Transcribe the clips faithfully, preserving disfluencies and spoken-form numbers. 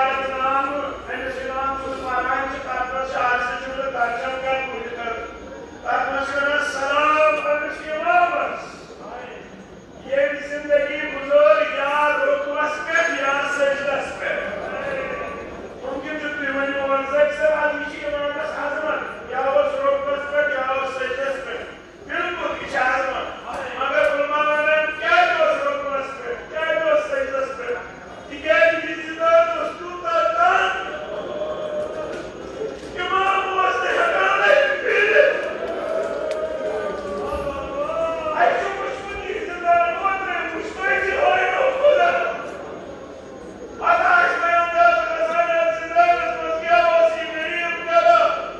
نام، أمِس اِمام سُنٛد مکان چھُ، تَتھ منٛز چھِ عرض جملہٕ درجن کَرِ کُنہِ خٲطرٕ۔ تَتھ منٛز چھِ وَنان سلام أمِس اِمامَس۔ ییٚمۍ زِندگی گُزٲر یا رُکوَس پٮ۪ٹھ یا سجدَس پٮ۪ٹھ۔ مُمکِن چھُ تُہۍ ؤنِو، وَن سا أکۍ سَر، اَدٕ یہِ چھِ اِمامَس عظمت، یا اوس رُکوَس پٮ۪ٹھ یا اوس سجدَس پٮ۪ٹھ۔ بالکل، یہِ چھِ عظمت۔ مگر علماء وَنان، کیٛازِ اوس رُکوَس پٮ۪ٹھ؟ کیٛازِ اوس سجدَس پٮ۪ٹھ؟ تِکیٛازِ یہِ زِندٕ اوس تیوٗتاہ تنگ، اِمام اوس نہٕ ہٮ۪کان اَتہِ پھِرِتھ۔ اَسہِ چھُ وٕچھمُت یہِ زِندٕ اوترَے، وٕچھ تُہۍ تہِ ہٲیِو خۄدا۔ پتہٕ آسہِ بیان دار گژھان یَتھ زِندٕ منٛز کیٛاہ اوس یہِ غریٖب کران۔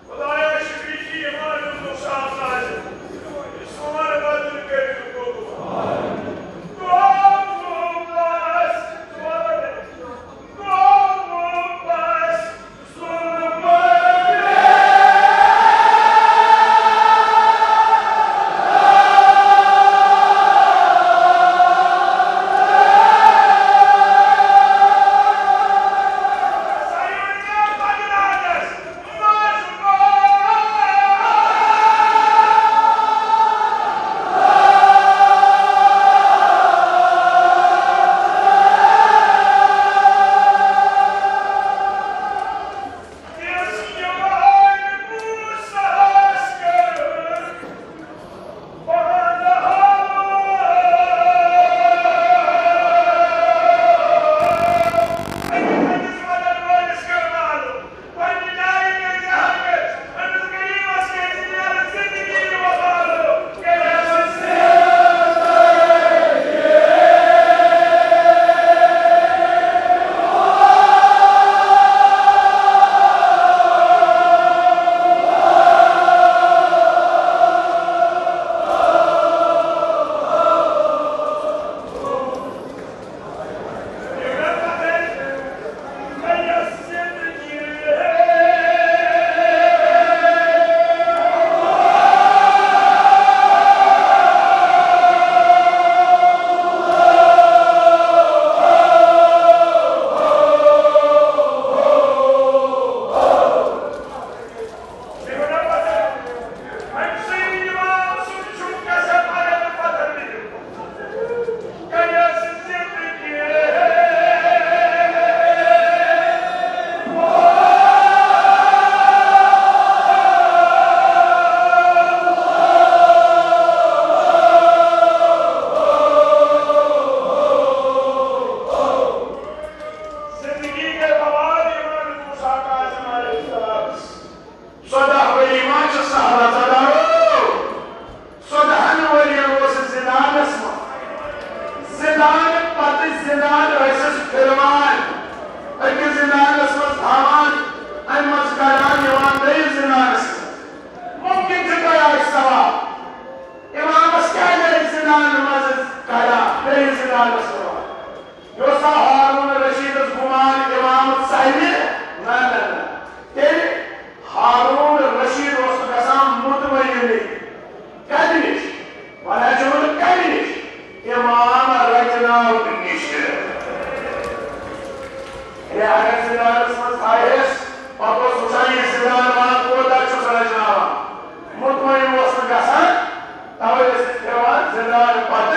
خدایا، شفیع کی امام موسیٰ نازل۔ سون بدل کٔرِو قبول۔ قوم بس، قوم بس۔ زندگی کے فوائد امام موسیٰ کاظم علیہ السلام۔ ژۄداہ ؤری ما چھِ صحبت ژۄداہ؟ ژۄدہَن ؤرین اوس زندانس منٛز۔ زندان پتہٕ زندان ٲسِس پھِروان، أکِس زندانس منٛز تھاوان، اَمہِ منٛز کڑان، نِوان بیٚیِس زندانس منٛز۔ ممکن چھُ تۄہہِ آسہِ سوال، امامس کیازِ ٲسۍ زندان منٛز کڑان، بیٚیِس زندانس نِوان؟ یہِ اوسا ہارون رشیدس گُمان امام ژلہِ؟ نہ، نہ، نہ۔ تیٚلہِ ہارون رشید اوس نہٕ گژھان مطمئنٕے۔ کتہِ نِش؟ ونان چھِ وۄنۍ کمہِ نِش؟ امام رچناونہٕ نِش۔ یعنی اگر زندانس منٛز تھایہس، پتہٕ اوس وٕچھان، یہِ زندان وان کوتاہ چھُس رچناوان۔ مطمئن اوس نہٕ گژھان، توے ٲسۍ پھِروان زندان پتہٕ۔